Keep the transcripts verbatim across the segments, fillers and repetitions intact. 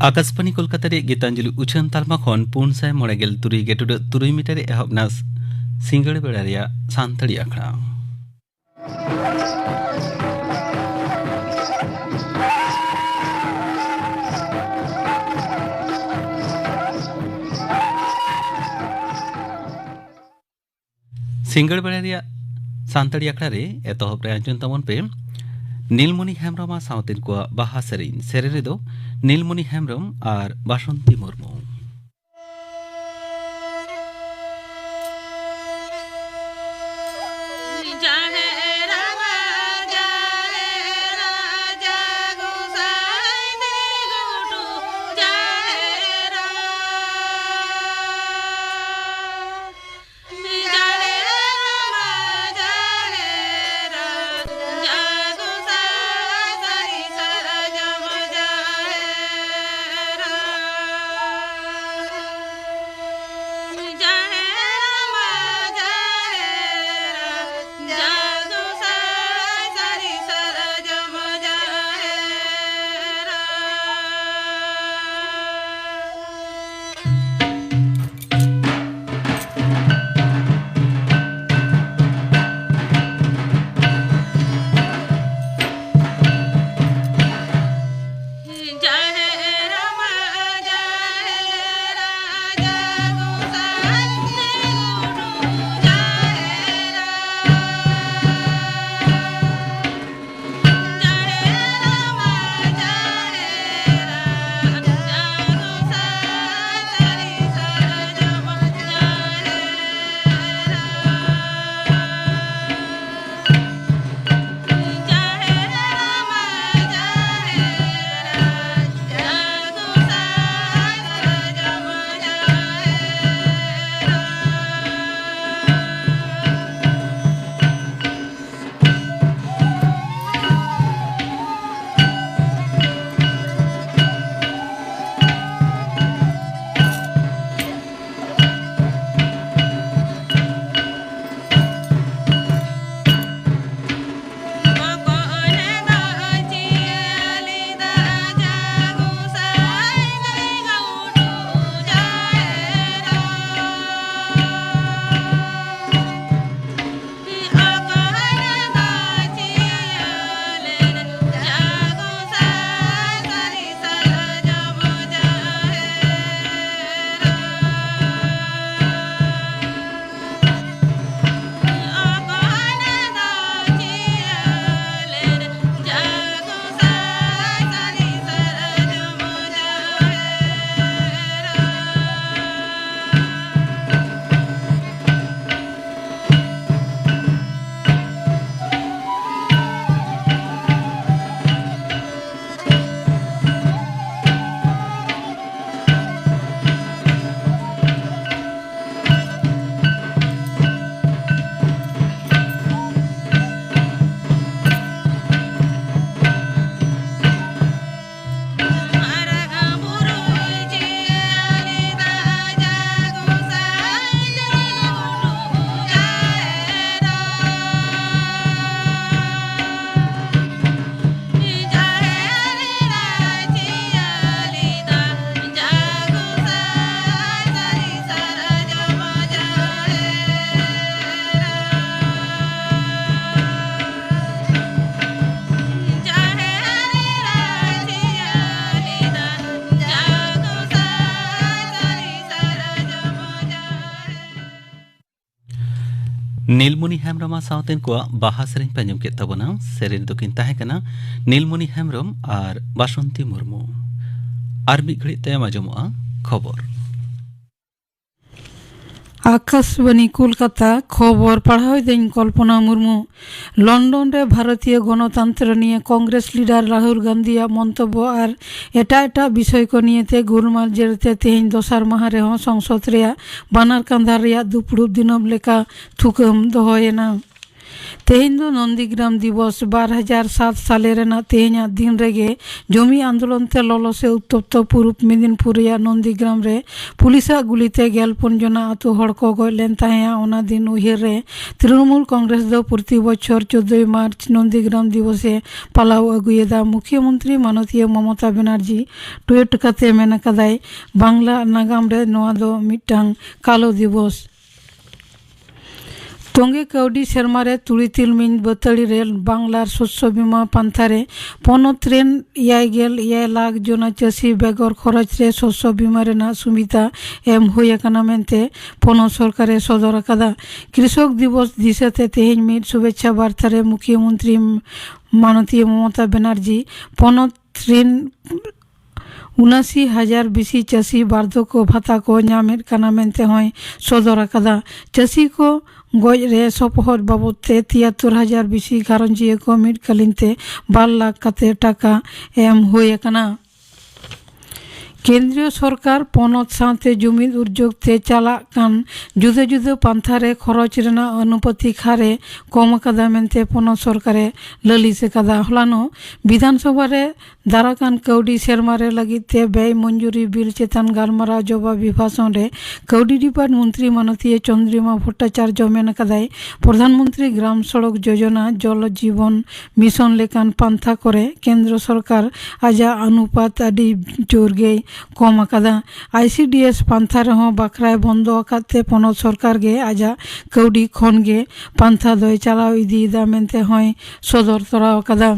ᱟᱠᱟᱥᱵᱟᱱᱤ ᱠᱳᱞᱠᱟᱛᱟ ᱨᱮᱭᱟᱜ ᱜᱤᱛᱟᱧᱡᱚᱞᱤ ᱩᱪᱷᱟᱹᱱ ᱛᱟᱞᱢᱟ ᱠᱷᱚᱱ ᱯᱩᱱ ᱥᱟᱭ ᱢᱚᱬᱮ ᱜᱮᱞ ᱛᱩᱨᱩᱭ ᱜᱮᱴᱩᱰᱟᱹᱜ ᱛᱩᱨᱩᱭ ᱢᱤᱴᱟᱨ ᱨᱮ ᱮᱦᱚᱵ ᱮᱱᱟ ᱥᱤᱸᱜᱟᱹᱲ ᱵᱮᱲᱟ ᱨᱮᱭᱟᱜ ᱥᱟᱱᱛᱟᱲᱤ ᱟᱠᱷᱲᱟ᱾ ᱥᱤᱸᱜᱟᱹᱲ ᱵᱮᱲᱟ ᱨᱮᱭᱟᱜ ᱥᱟᱱᱛᱟᱲᱤ ᱟᱠᱷᱲᱟ ᱨᱮ ᱮᱛᱚᱦᱚᱵ ᱨᱮ ᱟᱸᱡᱚᱢ ᱛᱟᱵᱚᱱ ᱯᱮ ᱱᱤᱞᱢᱚᱱᱤ ᱦᱮᱢᱵᱨᱚᱢ ᱟᱨ ᱥᱟᱶᱛᱮᱱ ᱠᱚᱣᱟᱜ ᱵᱟᱦᱟ ᱥᱮᱨᱮᱧ᱾ ᱥᱮᱨᱮᱧ ᱨᱮᱫᱚ ᱱᱤᱞᱢᱚᱱᱤ ᱦᱮᱢᱵᱨᱚᱢ ᱟᱨ ᱵᱟᱥᱚᱱᱛᱤ ᱢᱩᱨᱢᱩ᱾ ᱱᱤᱞᱢᱚᱱᱤ ᱦᱮᱢᱵᱨᱚᱢ ᱟᱨ ᱥᱟᱶᱛᱮᱱ ᱠᱚᱣᱟᱜ ᱵᱟᱦᱟ ᱥᱮᱨᱮᱧ ᱯᱮ ᱟᱸᱡᱚᱢ ᱠᱮᱫ ᱛᱟᱵᱚᱱᱟ᱾ ᱥᱮᱨᱮᱧ ᱫᱚᱠᱤᱱ ᱛᱟᱦᱮᱸ ᱠᱟᱱᱟ ᱱᱤᱞᱢᱚᱱᱤ ᱦᱮᱢᱵᱨᱚᱢ ᱟᱨ ᱵᱟᱥᱚᱱᱛᱤ ᱢᱩᱨᱢᱩ᱾ ᱟᱨ ᱢᱤᱫ ᱜᱷᱟᱹᱲᱤᱡ ᱛᱟᱭᱚᱢ ᱟᱸᱡᱚᱢᱚᱜᱼᱟ ᱠᱷᱚᱵᱚᱨ᱾ ᱟᱠᱟᱥᱵᱟᱱᱤ ᱠᱳᱞᱠᱟᱛᱟ, ᱠᱷᱚᱵᱚᱨ ᱯᱟᱲᱦᱟᱣ ᱮᱫᱟᱹᱧ ᱠᱚᱞᱯᱚᱱᱟ ᱢᱩᱨᱢᱩ᱾ ᱞᱚᱱᱰᱚᱱ ᱨᱮ ᱵᱷᱟᱨᱚᱛᱤᱭᱚ ᱜᱚᱱᱚᱛᱟᱱᱛᱨᱚ ᱱᱤᱭᱮ ᱠᱚᱝᱜᱨᱮᱥ ᱞᱤᱰᱟᱨ ᱨᱟᱦᱩᱞ ᱜᱟᱱᱫᱷᱤᱭᱟᱜ ᱢᱚᱱᱛᱚᱵᱵᱚ ᱟᱨ ᱮᱴᱟᱜ ᱮᱴᱟᱜ ᱵᱤᱥᱚᱭ ᱠᱚ ᱱᱤᱭᱮᱛᱮ ᱜᱩᱨᱢᱟᱞ ᱡᱮᱨᱛᱮ ᱛᱮᱦᱮᱧ ᱫᱚᱥᱟᱨ ᱢᱟᱦᱟ ᱨᱮᱦᱚᱸ ᱥᱚᱝᱥᱚᱫ ᱨᱮᱭᱟᱜ ᱵᱟᱱᱟᱨ ᱠᱟᱸᱫᱷᱟ ᱨᱮᱭᱟᱜ ᱫᱩᱯᱲᱩᱵ ᱫᱤᱱᱟᱹᱢ ᱞᱮᱠᱟ ᱛᱷᱩᱠᱟᱹᱢ ᱫᱚᱦᱚᱭᱮᱱᱟ᱾ ᱛᱮᱦᱮᱧ ᱫᱚ ᱱᱚᱱᱫᱤᱜᱨᱟᱢ ᱫᱤᱵᱚᱥ᱾ ᱵᱟᱨ ᱦᱟᱡᱟᱨ ᱥᱟᱛ ᱥᱟᱞᱮ ᱨᱮᱱᱟᱜ ᱛᱮᱦᱮᱧᱟᱜ ᱫᱤᱱ ᱨᱮᱜᱮ ᱡᱚᱢᱤ ᱟᱱᱫᱳᱞᱚᱱ ᱛᱮ ᱞᱚᱞᱚ ᱥᱮ ᱩᱛᱛᱚᱯᱛᱚ ᱯᱩᱨᱩᱵ ᱢᱮᱫᱤᱱᱯᱩᱨ ᱨᱮᱭᱟᱜ ᱱᱚᱱᱫᱤᱜᱨᱟᱢ ᱨᱮ ᱯᱩᱞᱤᱥᱟᱜ ᱜᱩᱞᱤᱛᱮ ᱜᱮᱞ ᱯᱩᱱ ᱡᱚᱱᱟ ᱟᱹᱛᱩ ᱦᱚᱲ ᱠᱚ ᱜᱚᱡ ᱞᱮᱱ ᱛᱟᱦᱮᱸᱫᱼᱟ᱾ ᱚᱱᱟ ᱫᱤᱱ ᱩᱭᱦᱟᱹᱨ ᱨᱮ ᱛᱨᱤᱱᱚᱢᱩᱞ ᱠᱚᱝᱜᱨᱮᱥ ᱫᱚ ᱯᱨᱚᱛᱤ ᱵᱚᱪᱷᱚᱨ ᱪᱳᱫᱫᱳᱭ ᱢᱟᱨᱪ ᱱᱚᱱᱫᱤᱜᱨᱟᱢ ᱫᱤᱵᱚᱥ ᱮ ᱯᱟᱞᱟᱣ ᱟᱹᱜᱩᱭᱮᱫᱟ᱾ ᱢᱩᱠᱷᱭᱚᱢᱚᱱᱛᱨᱤ ᱢᱟᱱᱚᱛᱤᱭᱟᱹ ᱢᱚᱢᱚᱛᱟ ᱵᱮᱱᱟᱨᱡᱤ ᱴᱩᱭᱤᱴ ᱠᱟᱛᱮ ᱢᱮᱱ ᱟᱠᱟᱫᱟᱭ, ᱵᱟᱝᱞᱟ ᱱᱟᱜᱟᱢ ᱨᱮ ᱱᱚᱣᱟ ᱫᱚ ᱢᱤᱫᱴᱟᱝ ᱠᱟᱞᱚ ᱫᱤᱵᱚᱥ᱾ ᱛᱚᱸᱜᱮ ᱠᱟᱹᱣᱰᱤ ᱥᱮᱨᱢᱟ ᱨᱮ ᱛᱩᱲᱤ ᱛᱤᱞᱢᱤᱧ ᱵᱟᱹᱛᱟᱹᱲᱤ ᱨᱮ ᱵᱟᱝᱞᱟᱨ ᱥᱚᱥᱥᱚ ᱵᱤᱢᱟ ᱯᱟᱱᱛᱷᱟ ᱨᱮ ᱯᱚᱱᱚᱛ ᱨᱮᱱ ᱮᱭᱟᱭ ᱜᱮᱞ ᱮᱭᱟᱭ ᱞᱟᱠᱷ ᱡᱚᱱᱟ ᱪᱟᱹᱥᱤ ᱵᱮᱜᱚᱨ ᱠᱷᱚᱨᱚᱪ ᱨᱮ ᱥᱚᱥᱥᱚ ᱵᱤᱢᱟ ᱨᱮᱱᱟᱜ ᱥᱩᱵᱤᱫᱷᱟ ᱮᱢ ᱦᱩᱭ ᱟᱠᱟᱱᱟ ᱢᱮᱱᱛᱮ ᱯᱚᱱᱚᱛ ᱥᱚᱨᱠᱟᱨᱮ ᱥᱚᱫᱚᱨ ᱟᱠᱟᱫᱟ᱾ ᱠᱨᱤᱥᱚᱠ ᱫᱤᱵᱚᱥ ᱫᱤᱥᱟᱹᱛᱮ ᱛᱮᱦᱮᱧ ᱢᱤᱫ ᱥᱩᱵᱷᱮᱪᱪᱷᱟ ᱵᱟᱨᱛᱟ ᱨᱮ ᱢᱩᱠᱷᱭᱚᱢᱚᱱᱛᱨᱤ ᱢᱟᱱᱚᱛᱤᱭᱟᱹ ᱢᱚᱢᱚᱛᱟ ᱵᱮᱱᱟᱨᱡᱤ ᱯᱚᱱᱚᱛ ᱨᱮᱱ ᱩᱱᱟᱥᱤ ᱦᱟᱡᱟᱨ ᱵᱮᱥᱤ ᱪᱟᱹᱥᱤ ᱵᱟᱨᱫᱷᱚᱠᱚ ᱵᱷᱟᱛᱟ ᱠᱚ ᱧᱟᱢᱮᱫ ᱠᱟᱱᱟ ᱢᱮᱱᱛᱮ ᱦᱚᱸᱭ ᱥᱚᱫᱚᱨ ᱟᱠᱟᱫᱟ᱾ ᱪᱟᱹᱥᱤ ᱠᱚ ᱜᱚᱡ ᱨᱮ ᱥᱚᱯᱚᱦᱚᱫ ᱵᱟᱵᱚᱫ ᱛᱮ ᱛᱤᱭᱟᱛᱛᱳᱨ ᱦᱟᱡᱟᱨ ᱵᱮᱥᱤ ᱜᱷᱟᱨᱚᱸᱡᱤᱭᱟᱹ ᱠᱚ ᱢᱤᱫ ᱠᱟᱞᱤᱱ ᱛᱮ ᱵᱟᱨ ᱞᱟᱠᱷ ᱠᱟᱛᱮ ᱴᱟᱠᱟ ᱮᱢ ᱦᱩᱭ ᱟᱠᱟᱱᱟ᱾ ᱠᱮᱱᱫᱨᱤᱭᱚ ᱥᱚᱨᱠᱟᱨ ᱯᱚᱱᱚᱛ ᱥᱟᱶᱛᱮ ᱡᱩᱢᱤᱫ ᱩᱨᱡᱚᱠ ᱛᱮ ᱪᱟᱞᱟᱜ ᱠᱟᱱ ᱡᱩᱫᱟᱹ ᱡᱩᱫᱟᱹ ᱯᱟᱱᱛᱷᱟ ᱨᱮ ᱠᱷᱚᱨᱚᱪ ᱨᱮᱱᱟᱜ ᱟᱹᱱᱩᱯᱟᱹᱛᱤ ᱦᱟᱨ ᱮ ᱠᱚᱢ ᱟᱠᱟᱫᱟ ᱢᱮᱱᱛᱮ ᱯᱚᱱᱚᱛ ᱥᱚᱨᱠᱟᱨᱮ ᱞᱟᱹᱞᱤᱥ ᱟᱠᱟᱫᱟ᱾ ᱦᱚᱞᱟᱱᱚᱜ ᱵᱤᱫᱷᱟᱱ ᱥᱚᱵᱷᱟ ᱨᱮ ᱫᱟᱨᱟᱠᱟᱱ ᱠᱟᱹᱣᱰᱤ ᱥᱮᱨᱢᱟ ᱨᱮ ᱞᱟᱹᱜᱤᱫ ᱛᱮ ᱵᱮᱭ ᱢᱚᱧᱡᱩᱨᱤ ᱵᱤᱞ ᱪᱮᱛᱟᱱ ᱜᱟᱞᱢᱟᱨᱟᱣ ᱡᱚᱵᱟᱵᱤ ᱵᱷᱟᱥᱚᱱ ᱨᱮ ᱠᱟᱹᱣᱰᱤ ᱰᱤᱯᱟᱨᱴ ᱢᱚᱱᱛᱨᱤ ᱢᱟᱱᱚᱛᱤᱭᱟᱹ ᱪᱚᱱᱫᱨᱤᱢᱟ ᱵᱷᱚᱴᱴᱟᱪᱟᱨᱡᱚ ᱢᱮᱱ ᱟᱠᱟᱫᱟᱭ, ᱯᱨᱚᱫᱷᱟᱱ ᱢᱚᱱᱛᱨᱤ ᱜᱨᱟᱢ ᱥᱚᱲᱚᱠ ᱡᱳᱡᱚᱱᱟ, ᱡᱚᱞ ᱡᱤᱵᱚᱱ ᱢᱤᱥᱚᱱ ᱞᱮᱠᱟᱱ ᱯᱟᱱᱛᱷᱟ ᱠᱚᱨᱮ ᱠᱮᱱᱫᱨᱚ ᱥᱚᱨᱠᱟᱨ ᱟᱡᱟᱜ ᱚᱱᱩᱯᱟᱛ ᱟᱹᱰᱤ ᱡᱳᱨ ᱜᱮᱭ ᱠᱚᱢ ᱟᱠᱟᱫᱟ᱾ ᱟᱭ ᱥᱤ ᱰᱤ ᱮᱥ ᱯᱟᱱᱛᱷᱟ ᱨᱮᱦᱚᱸ ᱵᱟᱠᱷᱨᱟᱭ ᱵᱚᱱᱫᱚ ᱟᱠᱟᱫ ᱛᱮ ᱯᱚᱱᱚᱛ ᱥᱚᱨᱠᱟᱨ ᱜᱮ ᱟᱡᱟᱜ ᱠᱟᱹᱣᱰᱤ ᱠᱷᱚᱱ ᱜᱮ ᱯᱟᱱᱛᱷᱟ ᱫᱚᱭ ᱪᱟᱞᱟᱣ ᱤᱫᱤᱭᱮᱫᱟ ᱢᱮᱱᱛᱮ ᱦᱚᱸᱭ ᱥᱚᱫᱚᱨ ᱛᱚᱨᱟ ᱟᱠᱟᱫᱟ᱾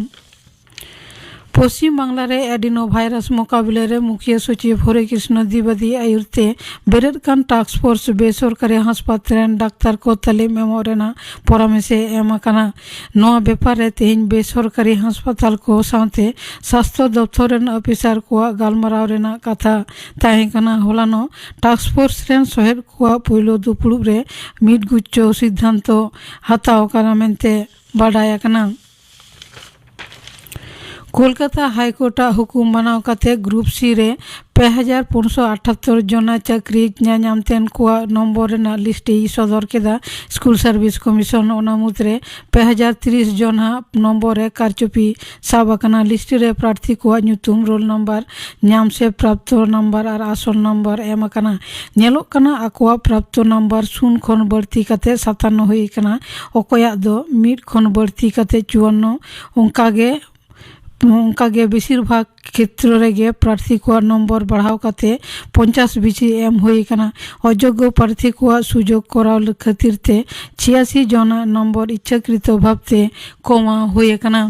ᱯᱚᱥᱪᱤᱢ ᱵᱟᱝᱞᱟ ᱨᱮ ᱮᱰᱤᱱᱳ ᱵᱷᱟᱭᱨᱟᱥ ᱢᱚᱠᱟᱵᱤᱞᱟ ᱨᱮ ᱢᱩᱠᱷᱤᱭᱟᱹ ᱥᱚᱪᱤᱵᱽ ᱦᱚᱨᱮ ᱠᱨᱤᱥᱱᱚ ᱫᱤᱵᱟᱫᱤ ᱟᱭᱩᱨ ᱛᱮ ᱵᱮᱨᱮᱫ ᱠᱟᱱ ᱴᱟᱥᱠ ᱯᱷᱳᱨᱥ ᱵᱮᱥᱚᱨᱠᱟᱨᱤ ᱦᱟᱥᱯᱟᱛᱟᱞ ᱨᱮᱱ ᱰᱟᱠᱛᱟᱨ ᱠᱚ ᱛᱟᱹᱞᱤᱢ ᱮᱢᱚᱜ ᱨᱮᱱᱟᱜ ᱯᱚᱨᱟᱢᱮᱥ ᱮ ᱮᱢ ᱟᱠᱟᱱᱟ᱾ ᱱᱚᱣᱟ ᱵᱮᱯᱟᱨ ᱨᱮ ᱛᱮᱦᱮᱧ ᱵᱮᱥᱚᱨᱠᱟᱨᱤ ᱦᱟᱥᱯᱟᱛᱟᱞ ᱠᱚ ᱥᱟᱶᱛᱮ ᱥᱟᱥᱛᱷᱚ ᱫᱚᱯᱛᱚᱨ ᱨᱮᱱ ᱚᱯᱷᱤᱥᱟᱨ ᱠᱚᱣᱟᱜ ᱜᱟᱞᱢᱟᱨᱟᱣ ᱨᱮᱱᱟᱜ ᱠᱟᱛᱷᱟ ᱛᱟᱦᱮᱸ ᱠᱟᱱᱟ᱾ ᱦᱚᱞᱟᱱᱚᱜ ᱴᱟᱥᱠ ᱯᱷᱳᱨᱥ ᱨᱮᱱ ᱥᱚᱦᱮᱫ ᱠᱚᱣᱟᱜ ᱯᱩᱭᱞᱩ ᱫᱩᱯᱲᱩᱵ ᱨᱮ ᱢᱤᱫ ᱜᱩᱪᱷᱚ ᱥᱤᱫᱽᱫᱷᱟᱱᱛᱚ ᱦᱟᱛᱟᱣ ᱟᱠᱟᱱᱟ ᱢᱮᱱᱛᱮ ᱵᱟᱰᱟᱭ ᱟᱠᱟᱱᱟ᱾ ᱠᱳᱞᱠᱟᱛᱟ ᱦᱟᱭ ᱠᱳᱨᱴ ᱟᱜ ᱦᱩᱠᱩᱢ ᱢᱟᱱᱟᱣ ᱠᱟᱛᱮ ᱜᱨᱩᱯ ᱥᱤ ᱨᱮ ᱯᱮ ᱦᱟᱡᱟᱨ ᱯᱩᱱᱥᱚ ᱟᱴᱷᱟᱛᱛᱳᱨ ᱡᱚᱱᱟ ᱪᱟᱹᱠᱨᱤ ᱧᱟᱧᱟᱢ ᱛᱮᱱ ᱠᱚᱣᱟᱜ ᱱᱚᱢᱵᱚᱨ ᱨᱮᱱᱟᱜ ᱞᱤᱥᱴ ᱮ ᱥᱚᱫᱚᱨ ᱠᱮᱫᱟ ᱥᱠᱩᱞ ᱥᱟᱨᱵᱷᱤᱥ ᱠᱚᱢᱤᱥᱚᱱ᱾ ᱚᱱᱟ ᱢᱩᱫᱽᱨᱮ ᱯᱮ ᱦᱟᱡᱟᱨ ᱛᱤᱨᱤᱥ ᱡᱚᱱ ᱦᱟᱜ ᱱᱚᱢᱵᱚᱨ ᱨᱮ ᱠᱟᱨᱪᱩᱯᱤ ᱥᱟᱵ ᱟᱠᱟᱱᱟ᱾ ᱞᱤᱥᱴ ᱨᱮ ᱯᱨᱟᱨᱛᱷᱤ ᱠᱚᱣᱟᱜ ᱧᱩᱛᱩᱢ, ᱨᱳᱞ ᱱᱟᱢᱵᱟᱨ, ᱧᱟᱢ ᱥᱮ ᱯᱨᱟᱯᱛᱚ ᱱᱟᱢᱵᱟᱨ ᱟᱨ ᱟᱥᱚᱞ ᱱᱟᱢᱵᱟᱨ ᱮᱢ ᱟᱠᱟᱱᱟ᱾ ᱧᱮᱞᱚᱜ ᱠᱟᱱᱟ ᱟᱠᱚᱣᱟᱜ ᱯᱨᱟᱯᱛᱚ ᱱᱟᱢᱵᱟᱨ ᱥᱩᱱ ᱠᱷᱚᱱ ᱵᱟᱹᱲᱛᱤ ᱠᱟᱛᱮ ᱥᱟᱛᱟᱱᱱᱚ ᱦᱩᱭ ᱟᱠᱟᱱᱟ, ᱚᱠᱚᱭᱟᱜ ᱫᱚ ᱢᱤᱫ ᱠᱷᱚᱱ ᱵᱟᱹᱲᱛᱤ ᱠᱟᱛᱮ ᱪᱩᱣᱟᱱᱱᱚ᱾ ᱚᱱᱠᱟᱜᱮ ᱚᱱᱠᱟᱜᱮ ᱵᱮᱥᱤᱨ ᱵᱷᱟᱜᱽ ᱠᱷᱮᱛᱨᱚ ᱨᱮᱜᱮ ᱯᱨᱟᱨᱛᱷᱤ ᱠᱚᱣᱟᱜ ᱱᱚᱢᱵᱚᱨ ᱵᱟᱲᱦᱟᱣ ᱠᱟᱛᱮ ᱯᱚᱧᱪᱟᱥ ᱵᱤᱪᱷᱤ ᱮᱢ ᱦᱩᱭ ᱟᱠᱟᱱᱟ᱾ ᱚᱡᱳᱜᱽᱜᱚ ᱯᱨᱟᱨᱛᱷᱤ ᱠᱚᱣᱟᱜ ᱥᱩᱡᱳᱜᱽ ᱠᱚᱨᱟᱣ ᱠᱷᱟᱹᱛᱤᱨ ᱛᱮ ᱪᱷᱤᱭᱟᱥᱤ ᱡᱚᱱᱟᱜ ᱱᱚᱢᱵᱚᱨ ᱤᱪᱪᱷᱟᱠᱨᱤᱛᱚ ᱵᱷᱟᱵᱽᱛᱮ ᱠᱚᱢᱟᱣ ᱦᱩᱭ ᱟᱠᱟᱱᱟ᱾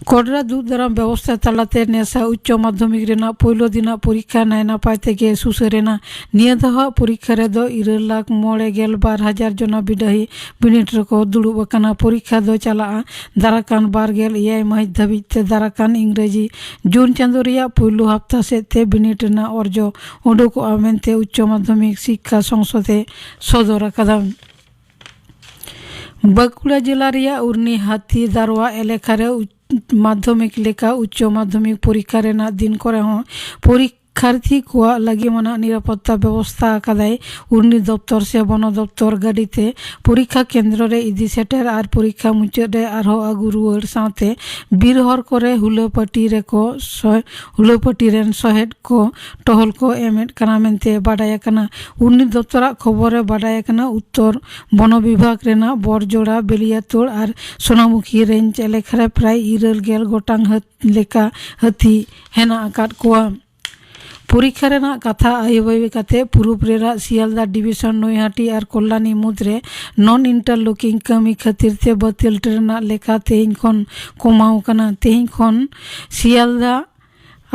ᱠᱚᱰᱨᱟ ᱫᱩᱜ ᱫᱟᱨᱟᱢ ᱵᱮᱵᱚᱥᱛᱷᱟ ᱛᱟᱞᱟᱛᱮ ᱱᱮᱥᱟ ᱩᱪᱪᱚ ᱢᱟᱫᱽᱫᱷᱚᱢᱤᱠ ᱨᱮᱱᱟᱜ ᱯᱩᱭᱞᱩ ᱫᱤᱱᱟᱜ ᱯᱚᱨᱤᱠᱷᱟ ᱱᱟᱭ ᱱᱟᱯᱟᱭ ᱛᱮᱜᱮ ᱥᱩᱥᱟᱹᱨ ᱮᱱᱟ᱾ ᱱᱤᱭᱟᱹ ᱫᱷᱟᱣᱟᱜ ᱯᱚᱨᱤᱠᱷᱟ ᱨᱮᱫᱚ ᱤᱨᱟᱹᱞ ᱞᱟᱠᱷ ᱢᱚᱬᱮ ᱜᱮᱞ ᱵᱟᱨ ᱦᱟᱡᱟᱨ ᱡᱚᱱᱟ ᱵᱤᱰᱟᱹᱦᱤ ᱵᱤᱱᱤᱰ ᱨᱮᱠᱚ ᱫᱩᱲᱩᱵ ᱟᱠᱟᱱᱟ᱾ ᱯᱚᱨᱤᱠᱷᱟ ᱫᱚ ᱪᱟᱞᱟᱜᱼᱟ ᱫᱟᱨᱟᱠᱟᱱ ᱵᱟᱨ ᱜᱮᱞ ᱮᱭᱟᱭ ᱢᱟᱹᱦᱤᱛ ᱫᱷᱟᱹᱵᱤᱡ ᱛᱮ᱾ ᱫᱟᱨᱟᱠᱟᱱ ᱤᱝᱨᱮᱡᱤ ᱡᱩᱱ ᱪᱟᱸᱫᱚ ᱨᱮᱭᱟᱜ ᱯᱩᱭᱞᱩ ᱦᱟᱯᱛᱟ ᱥᱮᱫ ᱛᱮ ᱵᱤᱱᱤᱰ ᱨᱮᱱᱟᱜ ᱚᱨᱡᱚ ᱩᱰᱩᱠᱚᱜᱼᱟ ᱢᱮᱱᱛᱮ ᱩᱪᱪᱚ ᱢᱟᱫᱽᱫᱷᱚᱢᱤᱠ ᱥᱤᱠᱠᱷᱟ ᱥᱚᱝᱥᱚᱫ ᱮ ᱥᱚᱫᱚᱨ ᱟᱠᱟᱫᱟ᱾ ᱵᱟᱸᱠᱩᱲᱟ ᱡᱮᱞᱟ ᱨᱮᱭᱟᱜ ᱩᱨᱱᱤ ᱦᱟᱛᱤ ᱫᱟᱨᱣᱟ ᱮᱞᱟᱠᱟ ᱨᱮ ᱩᱪ-, ᱢᱟᱫᱽᱫᱷᱚᱢᱤᱠ ᱞᱮᱠᱟ ᱩᱪᱪᱚ ᱢᱟᱫᱽᱫᱷᱚᱢᱤᱠ ᱯᱚᱨᱤᱠᱷᱟ ᱨᱮᱱᱟᱜ ᱫᱤᱱ ᱠᱚᱨᱮ ᱦᱚᱸ ᱯᱚᱨᱤᱠᱷᱟᱨᱛᱷᱤ ᱠᱚᱣᱟᱜ ᱞᱟᱹᱜᱤᱫ ᱢᱟᱱᱟᱜ ᱱᱤᱨᱟᱯᱚᱛᱛᱟ ᱵᱮᱵᱚᱥᱛᱷᱟ ᱟᱠᱟᱫᱟᱭ ᱩᱨᱱᱤ ᱫᱚᱯᱛᱚᱨ ᱥᱮ ᱵᱚᱱᱚ ᱫᱚᱯᱛᱚᱨ᱾ ᱜᱟᱹᱰᱤ ᱛᱮ ᱯᱚᱨᱤᱠᱷᱟ ᱠᱮᱱᱫᱨᱚ ᱨᱮ ᱤᱫᱤ ᱥᱮᱴᱮᱨ ᱟᱨ ᱯᱚᱨᱤᱠᱷᱟ ᱢᱩᱪᱟᱹᱫ ᱨᱮ ᱟᱨᱦᱚᱸ ᱟᱹᱜᱩ ᱨᱩᱣᱟᱹᱲ ᱥᱟᱶᱛᱮ ᱵᱤᱨ ᱦᱚᱨ ᱠᱚᱨᱮ ᱦᱩᱞᱟᱹᱯᱟᱹᱴᱤ ᱨᱮᱠᱚ ᱥᱚ-, ᱦᱩᱞᱟᱹᱯᱟᱹᱴᱤ ᱨᱮᱱ ᱥᱚᱦᱮᱫ ᱠᱚ ᱴᱚᱦᱚᱞ ᱠᱚ ᱮᱢᱮᱫ ᱠᱟᱱᱟ ᱢᱮᱱᱛᱮ ᱵᱟᱰᱟᱭ ᱟᱠᱟᱱᱟ᱾ ᱩᱨᱱᱤ ᱫᱚᱯᱛᱚᱨᱟᱜ ᱠᱷᱚᱵᱚᱨ ᱨᱮ ᱵᱟᱰᱟᱭ ᱟᱠᱟᱱᱟ, ᱩᱛᱛᱚᱨ ᱵᱚᱱᱚ ᱵᱤᱵᱷᱟᱜᱽ ᱨᱮᱱᱟᱜ ᱵᱚᱨᱡᱚᱲᱟ, ᱵᱮᱞᱤᱭᱟᱛᱳᱲ ᱟᱨ ᱥᱳᱱᱟᱢᱩᱠᱷᱤ ᱨᱮᱧᱡᱽ ᱮᱞᱟᱠᱟ ᱨᱮ ᱯᱨᱟᱭ ᱤᱨᱟᱹᱞ ᱜᱮᱞ ᱜᱚᱴᱟᱝ ᱦᱟᱹᱛ-, ᱞᱮᱠᱟ ᱦᱟᱹᱛᱤ ᱦᱮᱱᱟᱜ ᱟᱠᱟᱫ ᱠᱚᱣᱟ᱾ ᱯᱚᱨᱤᱠᱠᱷᱟ ᱨᱮᱱᱟᱜ ᱠᱟᱛᱷᱟ ᱟᱭᱩᱵᱟᱹᱭᱩ ᱠᱟᱛᱮ ᱯᱩᱨᱩᱵ ᱨᱮᱱᱟᱜ ᱥᱤᱭᱟᱞᱫᱟ ᱰᱤᱵᱤᱥᱚᱱ ᱱᱚᱭᱦᱟᱴᱤ ᱟᱨ ᱠᱚᱞᱞᱟᱱᱤ ᱢᱩᱫᱽᱨᱮ ᱱᱚᱱ ᱤᱱᱴᱟᱨᱞᱚᱠᱤᱝ ᱠᱟᱹᱢᱤ ᱠᱷᱟᱹᱛᱤᱨ ᱛᱮ ᱵᱟᱹᱛᱤᱞ ᱴᱨᱮᱱ ᱨᱮᱱᱟᱜ ᱞᱮᱠᱷᱟ ᱛᱮᱦᱮᱧ ᱠᱷᱚᱱ ᱠᱚᱢᱟᱣ ᱟᱠᱟᱱᱟ᱾ ᱛᱮᱦᱮᱧ ᱠᱷᱚᱱ ᱥᱤᱭᱟᱞᱫᱟ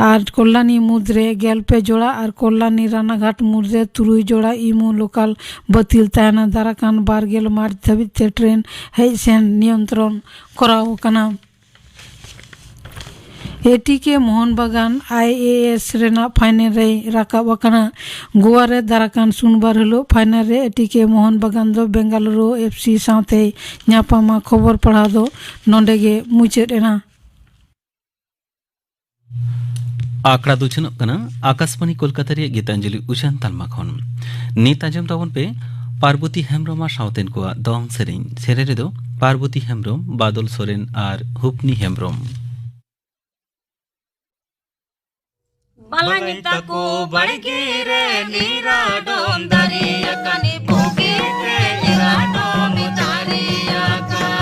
ᱟᱨ ᱠᱚᱞᱞᱟᱱᱤ ᱢᱩᱫᱽᱨᱮ ᱜᱮᱞ ᱯᱮ ᱡᱚᱲᱟ ᱟᱨ ᱠᱚᱞᱞᱟᱱᱤ ᱨᱟᱱᱟᱜᱷᱟᱴ ᱢᱩᱫᱽᱨᱮ ᱛᱩᱨᱩᱭ ᱡᱚᱲᱟ ᱤᱢᱩ ᱞᱳᱠᱟᱞ ᱵᱟᱹᱛᱤᱞ ᱛᱟᱦᱮᱱᱟ᱾ ᱫᱟᱨᱟᱠᱟᱱ ᱵᱟᱨ ᱜᱮᱞ ᱢᱟᱨᱪ ᱫᱷᱟᱹᱵᱤᱡ ᱛᱮ ᱴᱨᱮᱱ ᱦᱮᱡ ᱥᱮᱱ ᱱᱤᱭᱚᱱᱛᱨᱚᱱ ᱠᱚᱨᱟᱣ ᱟᱠᱟᱱᱟ᱾ ᱮ ᱴᱤ ᱠᱮ ᱢᱳᱦᱚᱱ ᱵᱟᱜᱟᱱ ᱟᱭ ᱮ ᱮᱥ ᱨᱮᱱᱟᱜ ᱯᱷᱟᱭᱱᱮᱞ ᱨᱮᱭ ᱨᱟᱠᱟᱵ ᱟᱠᱟᱱᱟ᱾ ᱜᱳᱣᱟ ᱨᱮ ᱫᱟᱨᱟᱠᱟᱱ ᱥᱳᱢᱵᱟᱨ ᱦᱤᱞᱳᱜ ᱯᱷᱟᱭᱱᱮᱞ ᱨᱮ ᱮ ᱴᱤ ᱠᱮ ᱢᱳᱦᱚᱱ ᱵᱟᱜᱟᱱ ᱫᱚ ᱵᱮᱝᱜᱟᱞᱩᱨᱩ ᱮᱯᱷ ᱥᱤ ᱥᱟᱶᱛᱮᱭ ᱧᱟᱯᱟᱢᱟ᱾ ᱠᱷᱚᱵᱚᱨ ᱯᱟᱲᱦᱟᱣ ᱫᱚ ᱱᱚᱰᱮ ᱜᱮ ᱢᱩᱪᱟᱹᱫ ᱮᱱᱟ᱾ ᱟᱠᱷᱲᱟ ᱫᱚ ᱩᱪᱷᱟᱹᱱᱚᱜ ᱠᱟᱱᱟ ᱟᱠᱟᱥᱵᱟᱬᱤ ᱠᱳᱞᱠᱟᱛᱟ ᱨᱮᱭᱟᱜ ᱜᱤᱛᱟᱧᱡᱚᱞᱤ ᱩᱪᱷᱟᱹᱱ ᱛᱟᱞᱢᱟ ᱠᱷᱚᱱ᱾ ᱱᱤᱛ ᱟᱸᱡᱚᱢ ᱛᱟᱵᱚᱱ ᱯᱮ ᱯᱟᱨᱵᱚᱛᱤ ᱦᱮᱢᱵᱽᱨᱚᱢ ᱟᱨ ᱥᱟᱶᱛᱮᱱ ᱠᱚᱣᱟᱜ ᱫᱚᱝ ᱥᱮᱨᱮᱧ᱾ ᱥᱮᱨᱮᱧ ᱨᱮᱫᱚ ᱯᱟᱨᱵᱚᱛᱤ ᱦᱮᱢᱵᱽᱨᱚᱢ, ᱵᱟᱫᱚᱞ ᱥᱚᱨᱮᱱ ᱟᱨ ᱦᱩᱯᱱᱤ ᱦᱮᱢᱵᱽᱨᱚᱢ᱾ ᱵᱟᱞᱟᱧ ᱛᱟᱠᱚ ᱵᱟᱲᱜᱮ ᱨᱮ ᱱᱤᱨᱟᱰᱚᱢ ᱫᱟᱨᱮ ᱟᱠᱟᱱ, ᱵᱩᱜᱤ ᱛᱮ ᱱᱤᱨᱟᱰᱚᱢ ᱫᱟᱨᱮ ᱟᱠᱟᱱ᱾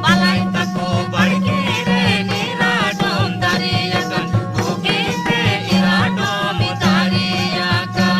ᱵᱟᱞᱟᱧ ᱛᱟᱠᱚ ᱵᱟᱲᱜᱮ ᱨᱮ ᱱᱤᱨᱟᱰᱚᱢ ᱫᱟᱨᱮ ᱟᱠᱟᱱ, ᱵᱩᱜᱤ ᱛᱮ ᱱᱤᱨᱟᱰᱚᱢ ᱫᱟᱨᱮ ᱟᱠᱟᱱ᱾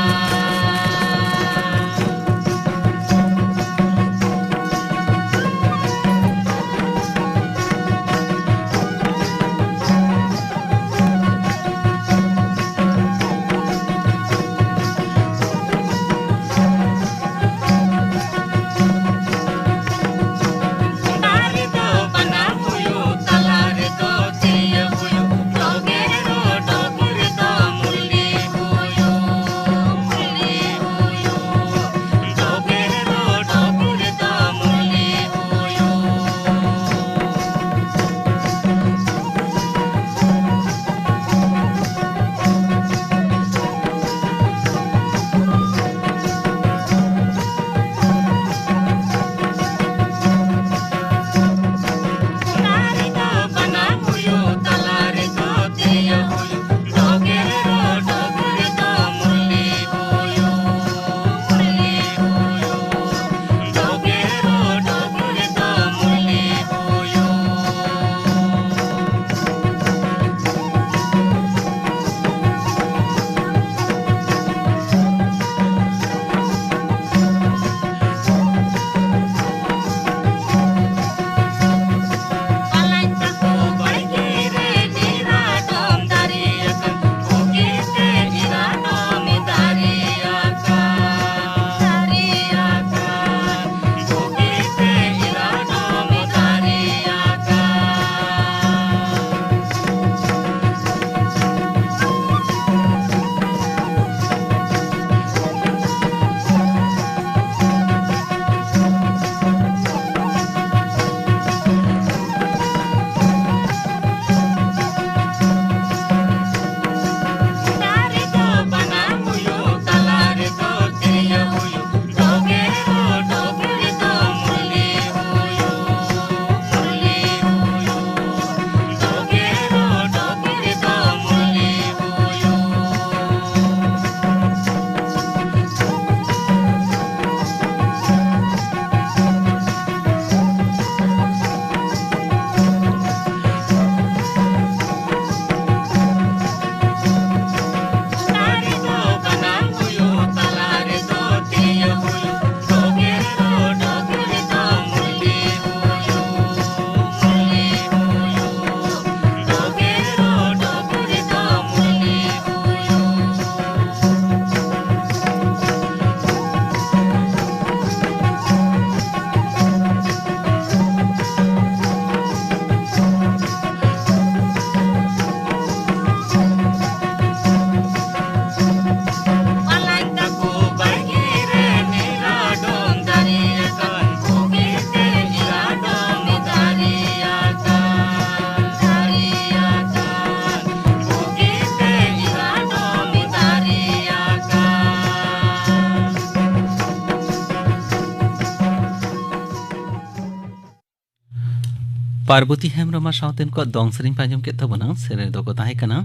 ᱯᱟᱨᱵᱚᱛᱤ ᱦᱮᱢᱵᱨᱚᱢ ᱟᱨ ᱥᱟᱶᱛᱮᱱ ᱠᱚᱣᱟᱜ ᱫᱚᱝ ᱥᱮᱨᱮᱧ ᱯᱮ ᱟᱸᱡᱚᱢ ᱠᱮᱫ ᱛᱟᱵᱚᱱᱟ᱾ ᱥᱮᱨᱮᱧ ᱨᱮᱫᱚ ᱠᱚ ᱛᱟᱦᱮᱸ ᱠᱟᱱᱟ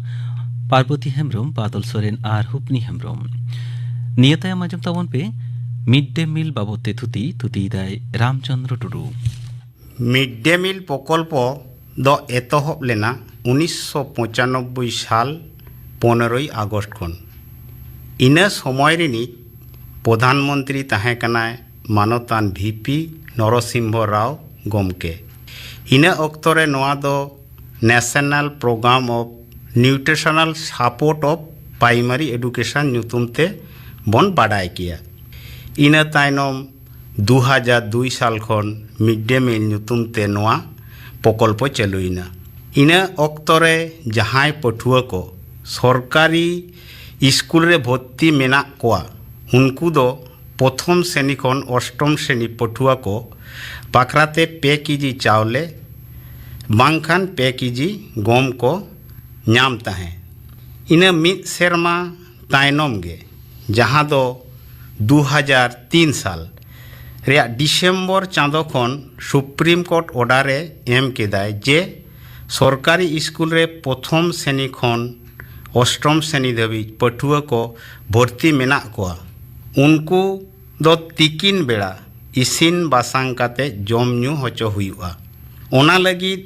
ᱯᱟᱨᱵᱚᱛᱤ ᱦᱮᱢᱵᱨᱚᱢ, ᱵᱟᱫᱚᱞ ᱥᱚᱨᱮᱱ ᱟᱨ ᱦᱩᱯᱱᱤ ᱦᱮᱢᱵᱨᱚᱢ᱾ ᱱᱤᱭᱟᱹ ᱛᱟᱭᱚᱢ ᱟᱸᱡᱚᱢ ᱛᱟᱵᱚᱱ ᱯᱮ ᱢᱤᱰ ᱰᱮ ᱢᱤᱞ ᱵᱟᱵᱚᱫ ᱛᱮ ᱛᱷᱩᱛᱤ, ᱛᱷᱩᱛᱤᱭᱮᱫᱟᱭ ᱨᱟᱢᱪᱚᱸᱫᱽᱨᱚ ᱴᱩᱰᱩ᱾ ᱢᱤᱰ ᱰᱮ ᱢᱤᱞ ᱯᱨᱚᱠᱚᱞᱯᱚ ᱫᱚ ᱮᱛᱚᱦᱚᱵ ᱞᱮᱱᱟ ᱩᱱᱤᱥᱥᱚ ᱯᱚᱸᱪᱟᱱᱚᱵᱵᱳᱭ ᱥᱟᱞ ᱯᱚᱱᱮᱨᱚᱭ ᱟᱜᱚᱥᱴ ᱠᱷᱚᱱ᱾ ᱤᱱᱟᱹ ᱥᱚᱢᱚᱭ ᱨᱤᱱᱤᱡ ᱯᱨᱚᱫᱷᱟᱱ ᱢᱚᱱᱛᱨᱤ ᱛᱟᱦᱮᱸ ᱠᱟᱱᱟᱭ ᱢᱟᱱᱚᱛᱟᱱ ᱵᱷᱤ ᱯᱤ ᱱᱚᱨᱚᱥᱤᱢᱦᱚ ᱨᱟᱣ ᱜᱚᱢᱠᱮ᱾ ᱤᱱᱟᱹ ᱚᱠᱛᱚ ᱨᱮ ᱱᱚᱣᱟ ᱫᱚ National Program of Nutritional Support of Primary Education ᱧᱩᱛᱩᱢ ᱛᱮ ᱵᱚᱱ ᱵᱟᱰᱟᱭ ᱠᱮᱭᱟ᱾ ᱤᱱᱟᱹ ᱛᱟᱭᱱᱚᱢ ᱫᱩ ᱦᱟᱡᱟᱨ ᱫᱩᱭ ᱥᱟᱞ ᱠᱷᱚᱱ ᱢᱤᱰ ᱰᱮ ᱢᱤᱞ ᱧᱩᱛᱩᱢ ᱛᱮ ᱱᱚᱣᱟ ᱯᱨᱚᱠᱚᱞᱯᱚ ᱪᱟᱹᱞᱩᱭᱮᱱᱟ᱾ ᱤᱱᱟᱹ ᱚᱠᱛᱚ ᱨᱮ ᱡᱟᱦᱟᱸᱭ ᱯᱟᱹᱴᱷᱩᱣᱟᱹ ᱠᱚ ᱥᱚᱨᱠᱟᱨᱤ ᱥᱠᱩᱞ ᱨᱮ ᱵᱷᱚᱨᱛᱤ ᱢᱮᱱᱟᱜ ᱠᱚᱣᱟ, ᱩᱱᱠᱩ ᱫᱚ ᱯᱨᱚᱛᱷᱚᱢ ᱥᱨᱮᱱᱤ ᱠᱷᱚᱱ ᱚᱥᱴᱚᱢ ᱥᱨᱮᱱᱤ ᱯᱟᱹᱴᱷᱩᱣᱟᱹ ᱠᱚ ᱵᱟᱠᱷᱨᱟᱛᱮ ᱯᱮ ᱠᱮᱡᱤ ᱪᱟᱣᱞᱮ ᱵᱟᱝᱠᱷᱟᱱ ᱯᱮ ᱠᱮᱡᱤ ᱜᱚᱢ ᱠᱚ ᱧᱟᱢ ᱛᱟᱦᱮᱸ᱾ ᱤᱱᱟᱹ ᱢᱤᱫ ᱥᱮᱨᱢᱟ ᱛᱟᱭᱱᱚᱢ ᱜᱮ, ᱡᱟᱦᱟᱸ ᱫᱚ ᱫᱩ ᱦᱟᱡᱟᱨ ᱛᱤᱱ ᱥᱟᱞ ᱨᱮᱭᱟᱜ ᱰᱤᱥᱮᱢᱵᱚᱨ ᱪᱟᱸᱫᱚ ᱠᱷᱚᱱ ᱥᱩᱯᱨᱤᱢ ᱠᱳᱨᱴ ᱚᱰᱟᱨ ᱮ ᱮᱢ ᱠᱮᱫᱟᱭ ᱡᱮ ᱥᱚᱨᱠᱟᱨᱤ ᱥᱠᱩᱞ ᱨᱮ ᱯᱨᱚᱛᱷᱚᱢ ᱥᱨᱮᱱᱤ ᱠᱷᱚᱱ ᱚᱥᱴᱚᱢ ᱥᱨᱮᱱᱤ ᱫᱷᱟᱹᱵᱤᱡ ᱯᱟᱹᱴᱷᱩᱣᱟᱹ ᱠᱚ ᱵᱷᱚᱨᱛᱤ ᱢᱮᱱᱟᱜ ᱠᱚᱣᱟ, ᱩᱱᱠᱩ ᱫᱚ ᱛᱤᱠᱤᱱ ᱵᱮᱲᱟ ᱤᱥᱤᱱ ᱵᱟᱥᱟᱝ ᱠᱟᱛᱮ ᱡᱚᱢ ᱧᱩ ᱦᱚᱪᱚ ᱦᱩᱭᱩᱜᱼᱟ᱾ ᱚᱱᱟ ᱞᱟᱹᱜᱤᱫ